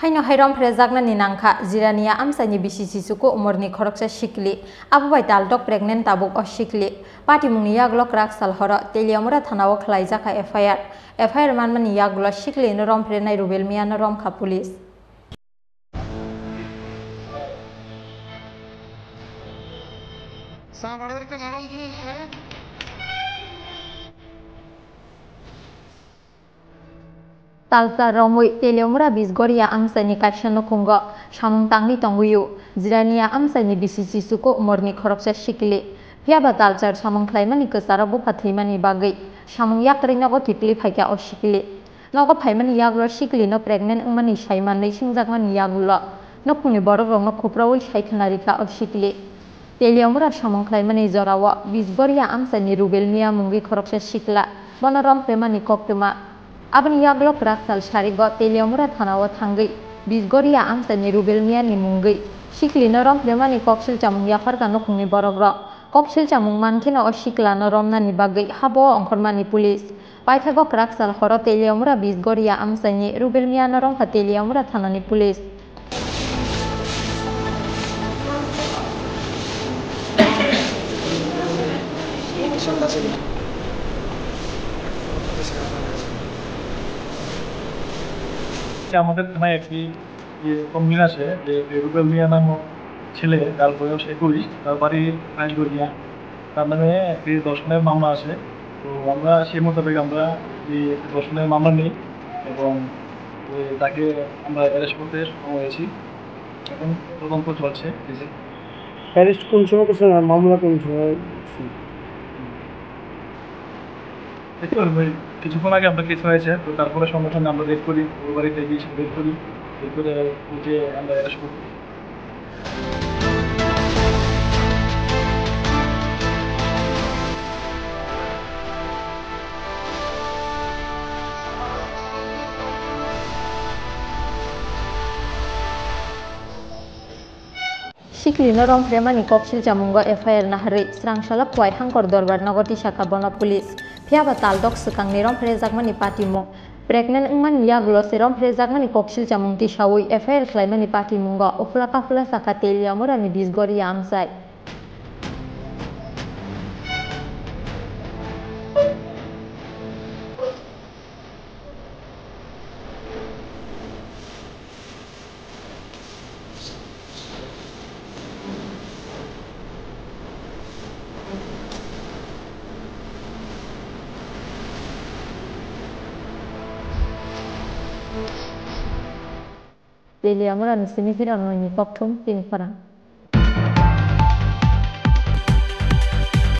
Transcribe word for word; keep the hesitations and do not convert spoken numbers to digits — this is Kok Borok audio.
Haino hai romphrejaknani nangkha Jirania amchaini bisi chichuku umorni khoroksa sikli, abo bai taldok pregnant tabuk o sikli. Patimungni yagulo kwrak sal horo Teliamura thanao khwlaijakha F I R. F I R manmani yagulo siklino romphrenai Rubel Miano romkha police. Talsa romwi Teliamura Bisgoria amchaini kaisa nukhungo samung tangwi tongwio. Jirania amchaini bisi chichuku umorni khoroksa sikli. Phiyaba talsar samung khlaimani kwcharo bupha thwimani bagwi samung yakrwi nogo kiphilwi phaikha o sikli. Nogo phaimani yagulo siklino pregnant wngmani sai manwi swngjakmani yagulo nukhungni borokrokno khupraui sai khna rikha o sikli. Teliamura samung khlaimani jorao Bisgoria amchaini Rubel Mia mungwi khoroksa sikla, bono romphemani koktwma. Aboni yagulo kwrak sal sarigo Teliamura thanao thangwi Bisgoria amchaini Rubel Miani mungwi siklino romphemani koksil chamung yapharkha nukhungni borokrok. Koksil chamung mankheno o siklano romnani bagwi habo ongkhormani police. Paithago kwrak sal horo Teliamura Bisgoria amchaini Rubel Miano romkha Teliamura thanani police. আমাদের থানায় একটি যে কমপ্লেন আছে যে রুবেল মিয়া নামক ছেলে, তার বয়স একুশ, তার বাড়ি রাজগড়িয়া, তার নামে একটি ধর্ষণের মামলা আছে। তো আমরা সেই মোতাবেক আমরা এই ধর্ষণের মামলা নিই এবং ওই তাকে আমরা অ্যারেস্ট করতে সক্ষম হয়েছি। এখন তদন্ত চলছে। অ্যারেস্ট কোন সময় করছেন আর মামলা কোন সময়? এই তো ওই কিছুক্ষণ আগে আমরা কিছু হয়েছে, তো তারপরে সঙ্গে সঙ্গে আমরা রেড করি, ওর বাড়িতে গিয়ে রেড করি, রেড করে ওকে আমরা অ্যারেস্ট করি। Siklino romphemani koksil chamungo F I R naharwi Srangsala Khowai Hangkor Dorbar nogo tisakha bono police. Phiyaba taldok swkangni romphrejakmani patimung. Pregnant wngmani yagulo se romphrejakmani koksil chamung tisaui F I R khlaimani patimungo uphla kaphla sakha Teliamurani Bisgoria amchai. Teliamurani simi phirano ni kokthum tini khorang.